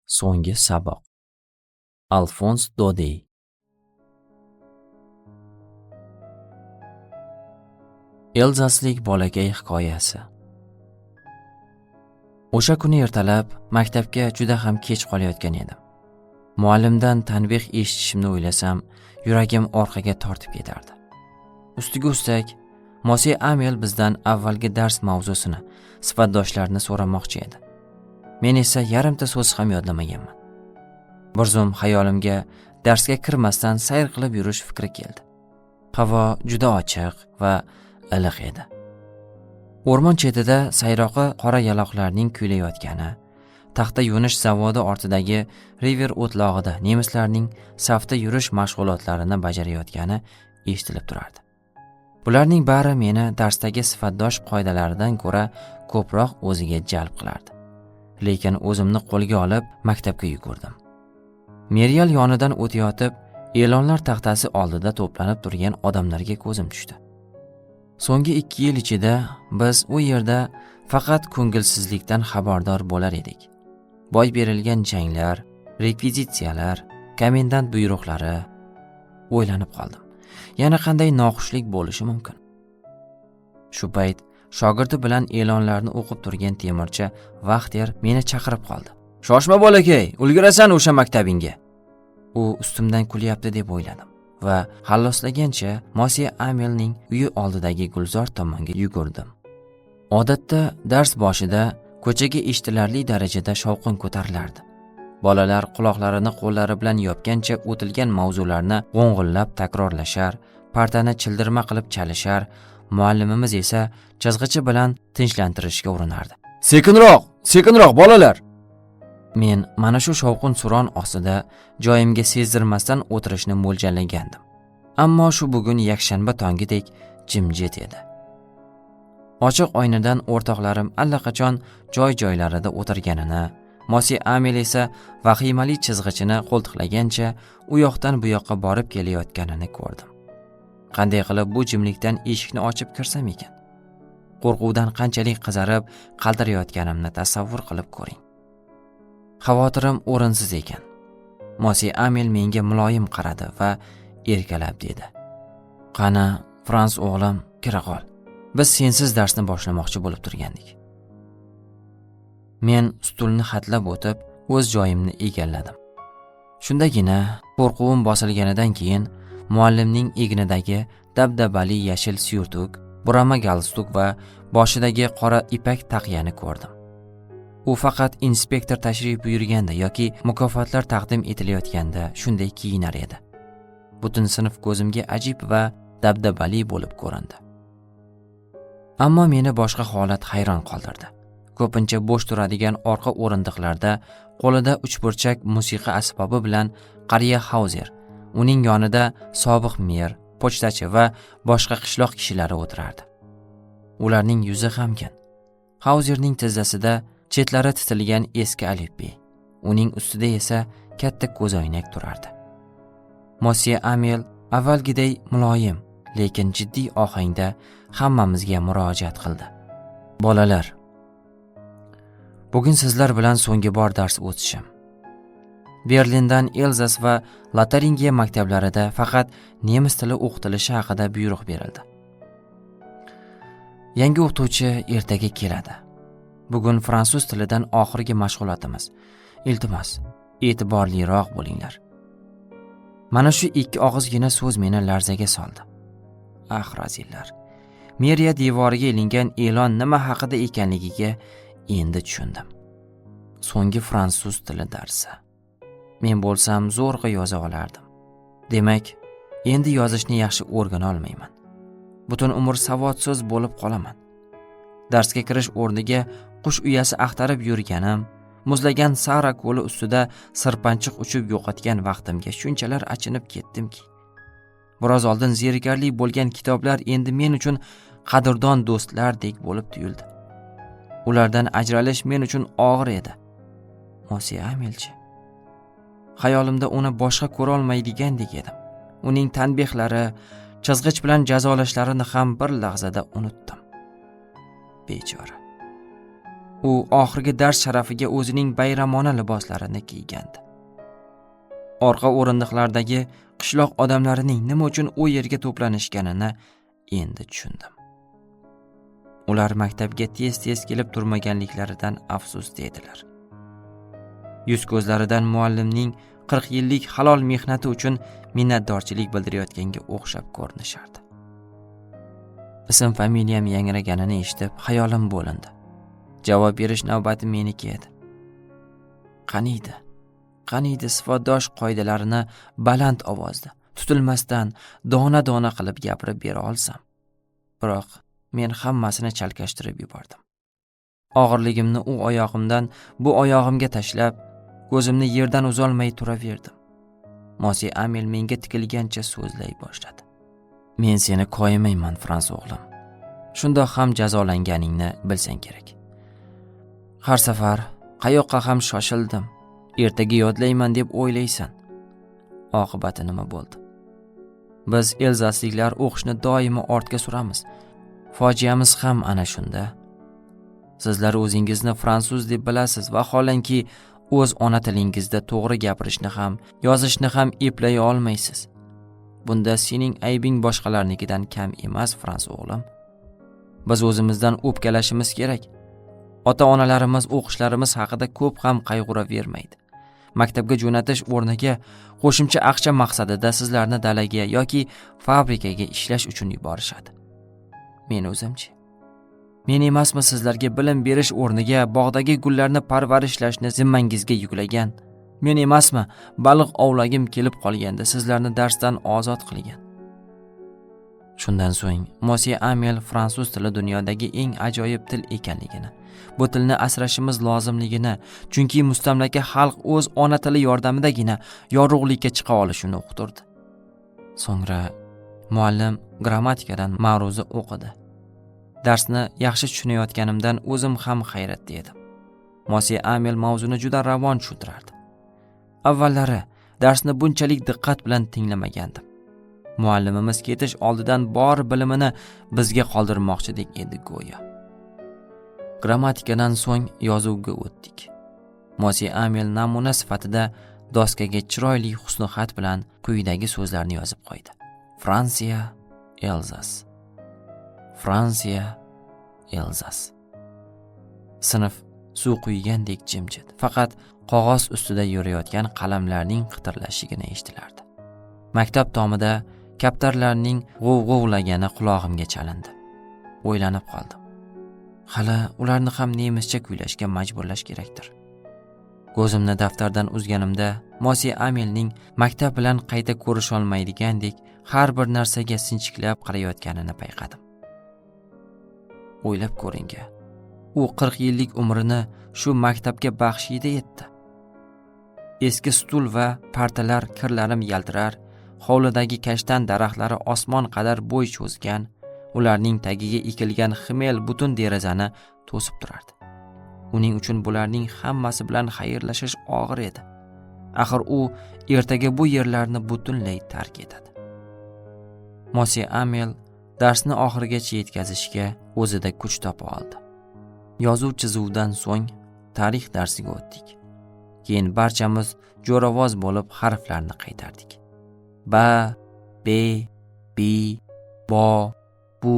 So'nggi saboq. Alfons Dodey. Elzaslik bolakay hikoyasi. O'sha kuni ertalab maktabga juda ham kech qolayotgan edim. Muallimdan tanbeh eshitishimni o'ylasam, yuragim orqaga tortib ketardi. Ustiga ustak, Mose Amel bizdan avvalgi dars mavzusini, sifatdoshlarni so'ramoqchi edi. Men esa yarimta so'z ham yodlamaganman. Bir zum xayolimga darsga kirmasdan sayr qilib yurish fikri keldi. Havo juda ochiq va iliq edi. O'rmon chetida sayroqi qora yaloqlarning kuylayotgani, taxta yo'nish zavodi ortidagi River o'tlog'ida nemislarning safda yurish mashg'ulotlarini bajarayotgani eshitilib turardi. Bularning bari meni darsdagi sifatdosh qoidalaridan ko'ra ko'proq o'ziga jalb qilardi. Lekin o'zimni qo'lga olib maktabga yugurdim. Merial yonidan o'tayotib, e'lonlar taxtasi oldida to'planib turgan odamlarga ko'zim tushdi. So'nggi 2 yil ichida biz u yerda faqat ko'ngilsizlikdan xabardor bo'lar edik. Boy berilgan janglar, rekvizitsiyalar, komendant buyruqlari. O'ylanib qoldim. Yana qanday noxushlik bo'lishi mumkin? Shu payt shogirdi bilan e'lonlarni o'qib turgan temirchi Vaxter meni chaqirib qoldi. "Shoshma bolakay, ulgurasan o'sha maktabingga." U ustimdan kulyapti deb o'yladim va halloslagancha Mose Amelning uyi oldidagi gulzor tomonga yugurdim. Odatda dars boshida ko'chaga eshitilarli darajada shovqin ko'tarilardi. Bolalar quloqlarini qo'llari bilan yopgancha o'tilgan mavzularni g'o'ng'illab takrorlashar, partani childirma qilib chalishar, muallimimiz esa chizg'ichi bilan tinchlantirishga urinardi. "Sekinroq, sekinroq bolalar!" Men mana shu shovqin suron ostida joyimga sezdirmasdan o'tirishni mo'ljallagandim. Ammo shu bugun yakshanba tongidek jimjit edi. Ochiq oynadan o'rtoqlarim allaqachon joy-joylarida o'tirganini, Mose Amel esa vahimali chizg'ichini qo'ltiqlagancha u yoqdan bu yoqqa borib kelayotganini ko'rdim. Qanday qilib bu jimlikdan eshikni ochib kirsam ekan? Qo'rquvdan qanchalik qizarib qaltirayotganimni tasavvur qilib ko'ring. Xavotirim o'rinsiz ekan. Mose Amel menga muloyim qaradi va erkalab dedi: "Qani, Frans o'g'lim, kira qol. Biz sensiz darsni boshlamoqchi bo'lib turgandik." Men stulni hatlab o'tib, o'z joyimni egalladim. Shundagina qo'rquvim bosilganidan keyin muallimning egnidagi dabdabali yashil syurtuk, burama galstuk va boshidagi qora ipak taqyani ko'rdim. U faqat inspektor tashrif buyurganda yoki mukofotlar taqdim etilayotganda shunday kiyinar edi. Butun sinf ko'zimga ajib va dabdabali bo'lib ko'rindi. Ammo meni boshqa holat hayron qoldirdi. Ko'pincha bo'sh turadigan orqa o'rindiqlarda qo'lida uchburchak musiqa asbobi bilan qariya Hauser, uning yonida sobiq mer, pochtachi va boshqa qishloq kishilari o'tirardi. Ularning yuzi g'amgin. Hauzerning tizzasida chetlari titilgan eski alifbe, uning ustida esa katta ko'zoynak turardi. Mose Amel avvalgiday muloyim, lekin jiddiy ohangda hammamizga murojaat qildi. "Bolalar, bugun sizlar bilan so'nggi bor dars o'tishim. Berlindan Elzas va Lotaringiya maktablarida faqat nemis tili o'qitilishi haqida buyruq berildi. Yangi o'qituvchi ertaga keladi. Bugun fransuz tilidan oxirgi mashg'ulotimiz. Iltimos, e'tiborliroq bo'linglar." Mana shu 2 og'izgina so'z meni larzaga soldi. Ah, razillar. Meriya devoriga ilingan e'lon nima haqida ekanligiga endi tushundim. So'nggi fransuz tili darsi. Men bo'lsam zo'rg'a yoza olardim. Demak, endi yozishni yaxshi o'rgana olmayman. Butun umr savodsiz bo'lib qolaman. Darsga kirish o'rniga qush uyasi axtarib yurganim, muzlagan Sara ko'li ustida sirpanchiq uchib yo'qotgan vaqtimga shunchalar achinib ketdimki, biroz oldin zerikarli bo'lgan kitoblar endi men uchun qadrdon do'stlardek bo'lib tuyuldi. Ulardan ajralish men uchun og'ir edi. Mose Amelchi. Xayolimda uni boshqa ko'ra olmaydigandek edim. Uning tanbehlari, chizg'ich bilan jazolashlarini ham bir lahzada unutdim. Bechora. U oxirgi dars sharafiga o'zining bayramona liboslarini kiygandi. Orqa o'rindiqlardagi qishloq odamlarining nima uchun u yerga to'planishganini endi tushundim. Ular maktabga tez-tez kelib turmaganliklaridan afsusda edilar. Yuz ko'zlaridan muallimning 40 yillik halol mehnati uchun minnatdorchilik bildirayotganga o'xshab ko'rinishardi. Ism familiyam yangraganini eshitib, xayolim bo'lindi. Javob berish navbati meniki edi. Qaniydi sifatdosh qoidalarini baland ovozda, tutilmasdan dona-dona qilib gapirib bera olsam. Biroq men hammasini chalkashtirib yubordim. Og'irligimni u oyog'imdan bu oyog'imga tashlab, ko'zimni yerdan uzolmay turaverdim. Mose Amel menga tikilgancha so'zlay boshladi. Men seni koyimayman, Frans o'g'lim. Shundoq ham jazolanganingni bilsang kerak. Har safar qayoqqa ham shoshildim, ertaga yodlayman deb o'ylaysan. Oqibati nima bo'ldi? Biz elzasliklar o'qishni doimo ortga suramiz. Fojiamiz ham ana shunda. Sizlar o'zingizni fransuz deb bilasiz, vaholanki o'z ona tilingizda to'g'ri gapirishni ham, yozishni ham eplay olmaysiz. Bunda sening aybing boshqalarnikidan kam emas, Frans o'g'lim. Biz o'zimizdan o'pkalashimiz kerak. Ota-onalarimiz o'qishlarimiz haqida ko'p ham qayg'uravermaydi. Maktabga jo'natish o'rniga qo'shimcha aqcha maqsadida sizlarni dalaga yoki fabrikaga ishlash uchun yuborishadi. Men o'zimchi, men emasmi sizlarga bilim berish o'rniga bog'dagi gullarni parvarishlashni zimmangizga yuklagan? Men emasmi baliq ovlagim kelib qolganda sizlarni darsdan ozod qilgan? Shundan so'ng Mose Amel fransuz tili dunyodagi eng ajoyib til ekanligini, bu tilni asrashimiz lozimligini, chunki mustamlaka xalq o'z ona tili yordamidagina yorug'likka chiqa olishini uqtirdi. So'ngra muallim grammatikadan ma'ruza o'qidi. Darsni yaxshi tushunayotganimdan o'zim ham hayratda edim. Mose Amel mavzuni juda ravon tushuntirardi. Avvallari darsni bunchalik diqqat bilan tinglamagandim. Muallimimiz ketish oldidan bor bilimini bizga qoldirmoqchidek edi go'yo. Grammatikadan so'ng yozuvga o'tdik. Mose Amel namuna sifatida doskaga chiroyli husnixat bilan quyidagi so'zlarni yozib qo'ydi. Fransiya, Elzas. Fransiya, Elzas. Sinf suv quygandek jimjit. Faqat qog'oz ustida yurayotgan qalamlarning qitirlashigina eshitilardi. Maktab tomida kaptarlarning g'uvg'uvlagani qulog'imga chalindi. O'ylanib qoldim. Hali ularni ham nemischa kuylashga majburlash kerakdir. Ko'zimni daftardan uzganimda Mose Amelning maktab bilan qayta ko'risholmaydigandek har bir narsaga sinchiklab qarayotganini payqadim. O'ylab ko'ring-a, u 40 yillik umrini shu maktabga baxshida etdi. Eski stul va partalar kirlanib yaltirar, hovlidagi kashtan daraxtlari osmon qadar bo'y cho'zgan, ularning tagiga ekilgan xmel butun derazani to'sib turardi. Uning uchun bularning hammasi bilan xayrlashish og'ir edi. Axir u ertaga bu yerlarni butunlay tark etadi. Mose Amel darsni oxirigacha yetkazishga o'zida kuch topa oldi. Yozuv chizuvdan so'ng tarix darsiga o'tdik. Keyin barchamiz jo'ravoz bo'lib harflarni qaytardik. Ba, be, bi, bo, bu.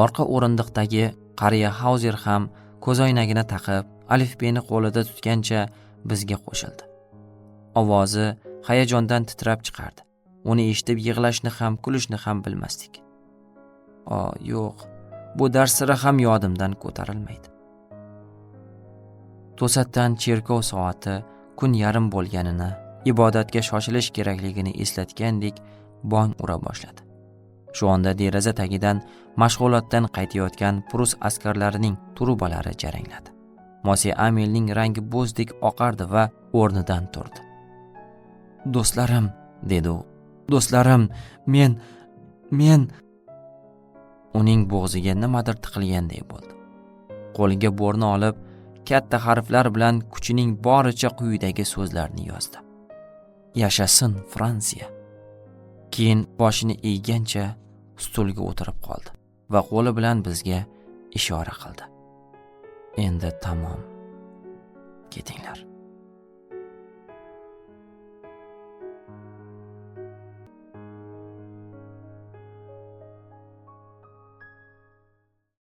Orqa o'rindiqdagi qariya Hauzer ham ko'zoynagini taqib, alifbeni qo'lida tutgancha bizga qo'shildi. Ovozi hayajondan titrab chiqardi. Uni eshitib yig'lashni ham, kulishni ham bilmasdik. O, yo'q, bu dars sira ham yodimdan ko'tarilmaydi. To'satdan cherkov soati kun yarim bo'lganini, ibodatga shoshilish kerakligini eslatgandek bong ura boshladi. Shu onda deraza tagidan mashg'ulotdan qaytayotgan prus askarlarining trubalari jarangladi. Mose Amelning rangi bo'zdek oqardi va o'rnidan turdi. "Do'stlarim", dedi u. "Do'stlarim, men Uning bo'g'ziga nimadir tiqilganday bo'ldi. Qo'liga bo'rni olib, katta harflar bilan kuchining boricha quyidagi so'zlarni yozdi. Yashasin Fransiya. Keyin boshini eggancha stulga o'tirib qoldi va qo'li bilan bizga ishora qildi. Endi tamom. Ketinglar.